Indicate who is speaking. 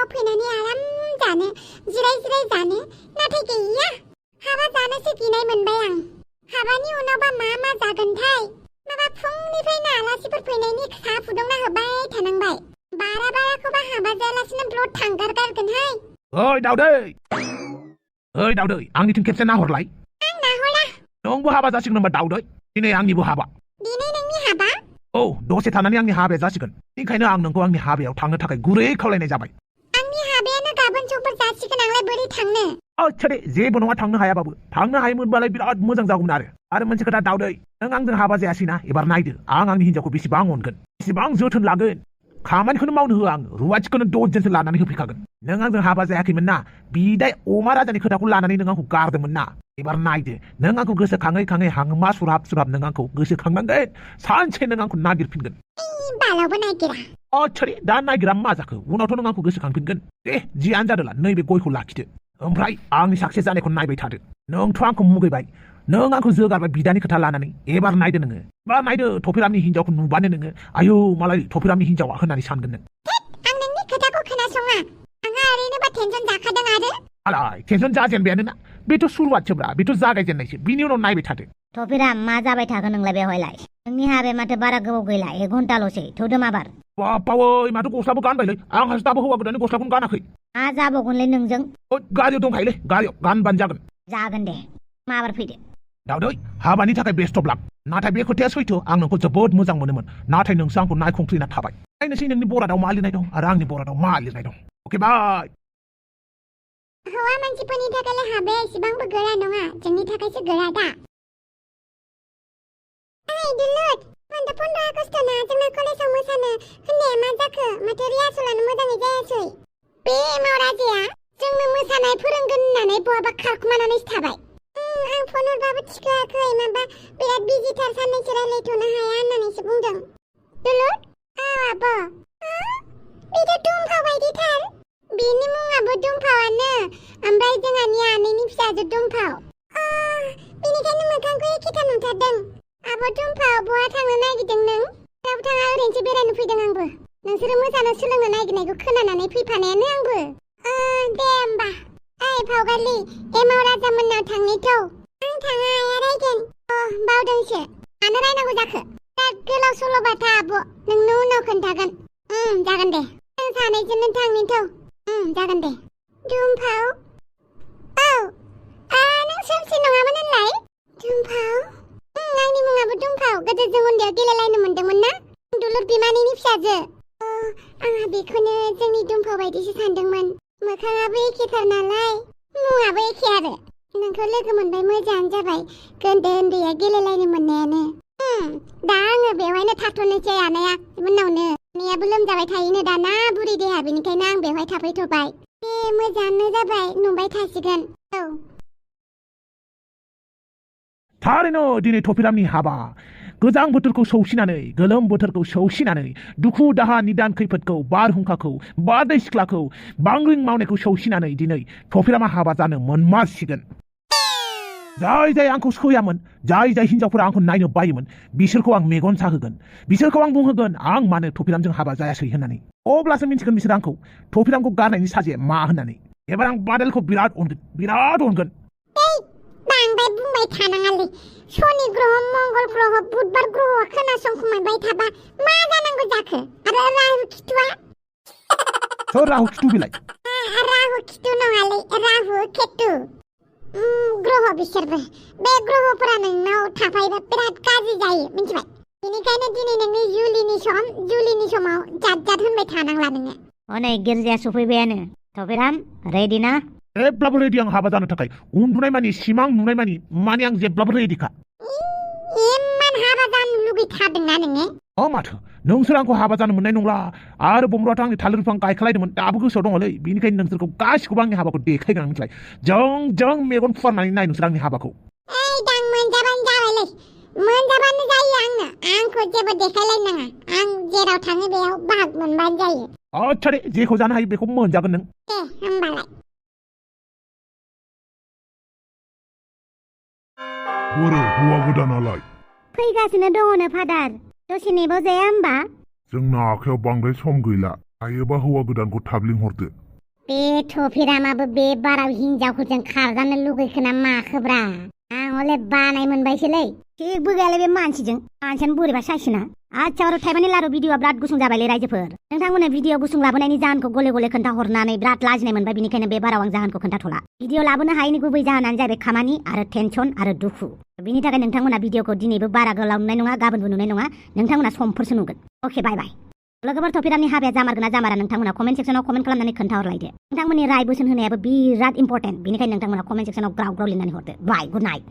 Speaker 1: न'आव फैनानै आराम जानो जिराय जिराय जानो नाथाय गैया हाबा जानोसो गिनाय मोनबाय आं हाबानि उनावबा मा जागोनथाय माबा फुंनिफ्रायनो आलासिफोर फैनायनि साहा फुदुंना होबाय थानांबाय बाराखौबा हाबा जायालासिनो ब्लड थांगारगारगोनहाय
Speaker 2: ओइ दावदै आंनिथिं खेबसे नाहरलाय
Speaker 1: आं नाहरा
Speaker 2: नोंबो हाबा जासिगोन होनबा दावदै दिनै आंनिबो हाबा
Speaker 1: दिनै नोंनि हाबा
Speaker 2: औ दसे थानानै आंनि हाबाया जासिगोन बेनिखायनो आं नोंखौ आंनि हाबायाव थांनो थाखाय गुरै खावलायनाय जाबाय
Speaker 1: आंनि हाबायानो गाबोन समफोर जासिगोन आंलाय बोरै थांनो
Speaker 2: आच्छा दे जेबो नङा थांनो हायाबाबो थांनो हायोमोनबालाय बिराद मोजां जागौमोन आरो मोनसे खोथा दावदै नों आंजों हाबा जायासैना एबार नायदो आं आंनि हिन्जावखौ बेसेबां अनगोन बेसेबां जोथोन लागोन खामानिखौनो मावनो होआ आङो रुवाथिखौनो दजजनसो लानानै होफैखागोन नों आंजों हाबा जायाखैमोन ना बिदाय अमा राजानि खोथाखौ लानानै नों आंखौ गारदोंमोन ना एबार नायदो नों आंखौ गोसोखाङै हांमा सुरहाब नों आंखौ गोसोखांनांगोन सानसे नों आंखौ नागिरफिनगोन
Speaker 1: बालावबो नागिरा
Speaker 2: आच्छा दे दा नागिरा मा जाखो उनावथ' नों आंखौ गोसोखांफिनगोन दे जियानो जादोला नैबे गयखौ लाखिदो ओमफ्राय आंनि साक्सेस जानायखौ नायबाय थादो नोंथ' आंखौ मुगैबाय नों आंखौ जोगारबाय बिदानि खोथा लानानै एबार नायदो नोङो एबार नायदो टपिरामनि हिन्जावखौ नुबानो नोङो आयौ मालाय टपिरामनि हिन्जावा होननानै सानगोन नों
Speaker 1: आं नोंनि खोथाखौ खोनासङा आंहा ओरैनोबा टेनसन जाखादों आरो
Speaker 2: आलाय टेनसन जाजेनबायानो ना बेथ' सुरुवातसोब्रा बेथ' जागायजेननायसो बिनि उनाव नायबाय थादो
Speaker 3: टपिराम मा जाबाय थागोन नोंलाय बेवहायलाय नोंनि हाबाया माथो बारा गोबाव गैला 1 घन्टाल'सै थौदो माबार
Speaker 2: बापावै माथो गस्लाबो गानबायलै आंहासो दाबो हौवा गोदाननि गस्लाखौनो गानाखै
Speaker 3: मा जाबावगोनलै नोंजों
Speaker 2: गारियाव दंखायोलै गारियाव गानबानो
Speaker 3: जागोन दे माबार फैदो
Speaker 2: दावदै हाबानि थाखाय बेस्ट अफ लाक नाथाय बे खोथाया सैथो आं नोंखौ जोबोद मोजां मोनोमोन नाथाय नोंसो आंखौ नायखंख्रिना थाबाय नायनोसै नोंनि बरादाव मा लिरनाय दं आरो आंनि बरादाव मा लिरनाय दं अके बाय
Speaker 1: हौवा मानसिफोरनि थाखाय हाबाया एसेबांबो गोरा नङा जोंनि थाखायसो गोरा दा ओइ दुलुर 15 आगस्टना जोंना कलेजाव मोसानो होननाया मा जाखो माथो रिहार्सेलानो मोजाङै जायासै बे एमाव राजाया जोंनो मोसानाय फोरोंगोन होननानै बहाबा खारखुमानानैसो थाबाय आं फन हरबाबो थिखोआखै माबा बिराद बिजिथार साननैसो रायलायथ'नो हाया होननानैसो बुंदों दुलुर आब' बेथ' दुम्फाव बायदिथार बेनि मुङाबो दुम्फावानो ओमफ्राय जोंहानि आनैनि फिसाजो दुम्फाव बेनिखायनो मोखांखौ एखेथार नुथारदों आब' दुम्फाव बहा थांनो नागिरदों नों रावबो थाङा ओरैनोसो बेरायनो फैदों आंबो नोंसोरो मोसानो सोलोंनो नागिरनायखौ खोनानानै फैफानायानो आंबो दे होमबा ओइ फावगारलि एमाव राजा मोननाव थांनिथ' आं थाङा आया रायगोन बावदोंसो मानो रायनांगौ जाखो बिराद गोलाव सल'बाथा आब' नोंनो उनाव खोन्थागोन जागोन दे जों सानैजोंनो थांनिथ' जागोन दे दुम्फाव नों सोमसि नङामोन होनलाय दुम्फाव आंनि मुङाबो दुम्फाव गोदो जों उन्दैयाव गेलेलायनो मोनदोंमोन ना दुलुर बिमानैनि फिसाजो आंहा बेखौनो जोंनि दुम्फाव बायदिसो सानदोंमोन मोखाङाबो एखेथार नालाय मुङाबो एखे आरो नोंखौ लोगो मोनबाय मोजाङानो जाबाय गोदो उन्दैया गेलेलायनो मोननायानो दा आङो बेवहायनो थाथ'नोसै आनैया मोननावनो आनैयाबो लोमजाबाय थायोनो दाना बुरि देहा बेनिखायनो आं बेवहाय थाफैथ'बाय मोजाङानो जाबाय नुबाय थासिगोन
Speaker 2: थारैनो दिनै टपिरामनि हाबा गोजां बोथोरखौ सौसिनानै गोलोम बोथोरखौ सौसिनानै दुखु दाहा निदान खैफोदखौ बारहुंखाखौ बारदै सिख्लाखौ बांग्रिं मावनायखौ सौसिनानै दिनै टपिरामा हाबा जानो मोनमारसिगोन जाय आंखौ सैयामोन जाय हिन्जावफोरा आंखौ नायनो बायोमोन बिसोरखौ आं मेगन साहोगोन बिसोरखौ आं बुंहोगोन आं मानो टपिरामजों हाबा जायासै होननानै अब्लासो मिन्थिगोन बिसोर आंखौ टपिरामखौ गारनायनि साजाया मा होननानै एबार आं बादेलखौ बिराद अनगोन
Speaker 1: बांद्राय बुंबाय थानाङालै शनि ग्रह मंगल ग्रह बुधबार ग्रहआ खोनासंखुमायबाय थाबा मा जानांगौ जाखो आरो राहु खिथुआ
Speaker 2: सोर राहु खिथु बिलाय
Speaker 1: राहु खिथु नङालै राहु केतु ग्रह बिसोरबो बे ग्रहफोरा नोंनाव थाफायोबा बिराद गाज्रि जायो मिन्थिबाय बेनिखायनो दिनै नोंनि जुलिनि समाव जाद होनबाय थानांला नोङो
Speaker 3: हनै गिर्जाया सफैबायानो टपिराम रेडि ना
Speaker 2: जेब्लाबो रेडि आं हाबा जानो थाखाय उन्दुनाय मानि सिमां नुनाय मानि आं जेब्लाबो रेडिखा
Speaker 1: इमान हाबा जानो लुगैथारदोंना नोङो
Speaker 2: माथो नोंसोर आंखौ हाबा जानो मोननाय नंला आरो बमरुआथ' आंनि थालिर बिफां गायखालायदोंमोन दाबो गोसोआव दङलै बेनिखायनो नोंसोरखौ गासिखौबो आंनि हाबाखौ देखायगोन आं मिथिबाय जों मेगन फुवारनानै नाय नोंसोर आंनि हाबाखौ
Speaker 1: दां मोनजाबानो जाबायलै मोनजाबानो जायो आंखौ जेबो देखायलायनाङा आं जेराव थाङो बेयाव बाहाग मोनबानो जायो
Speaker 2: आच्छा दे जेखौ जानो हायो बेखौ मोनजागोन नों
Speaker 1: होमबालाय
Speaker 4: हौवा गोदानालाय
Speaker 3: फैगासिनो दङनो फादार दसे नेबाव जाया होमबा
Speaker 4: जोंना आखायाव बांद्राय सम गैला हायोबा हौवा गोदानखौ थाब लिंहरदो
Speaker 1: बे टपिरामाबो बे बाराव हिनजावफोरजों खारजानो लुगैखोना माखोब्रा आं हले बानाय मोनबायसोलै
Speaker 3: थिगबो गैयालै बे मानसियानो बोरैबा साइसना आच्छा आरो थाइबानि लारु भिडिअआ बिराद गुसुं जाबायलै रायजोफोर नोंथांमोननो भिडिअ गुसुं लाबोनायनि जाहोनखौ गले गले खोन्थाहरनानै बिराद लाजिनाय मोनबाय बिनिखायनो बे बाराव आं जाहोनखौ खोन्थाथ'ला भिडिअ लाबोनो हायैनि गुबै जाहोनानो जाहैबाय खामानि आरो टेनसन आरो दुखु बिनि थाखाय नोंथांमोना भिडिअखौ दिनैबो बारा गोलाव नुनाय नङा गाबोनबो नुनाय नङा नोंथांमोना समफोरसो नुगोन अके बाय बाय लोगोफोर टपिरामनि हाबाया जामारगोन ना जामारा नोंथांमोना कमेन्ट सेक्सनाव कमेन्ट खालामनानै खोन्थाहरलायदो नोंथांमोननि राय बोसोन होनायाबो बिराद इम्पर्टेन्ट बेनिखायनो नोंथांमोना कमेन्ट सेक्सनाव ग्राव ग्राव लिरनानै हरदो बाय गुड नाइट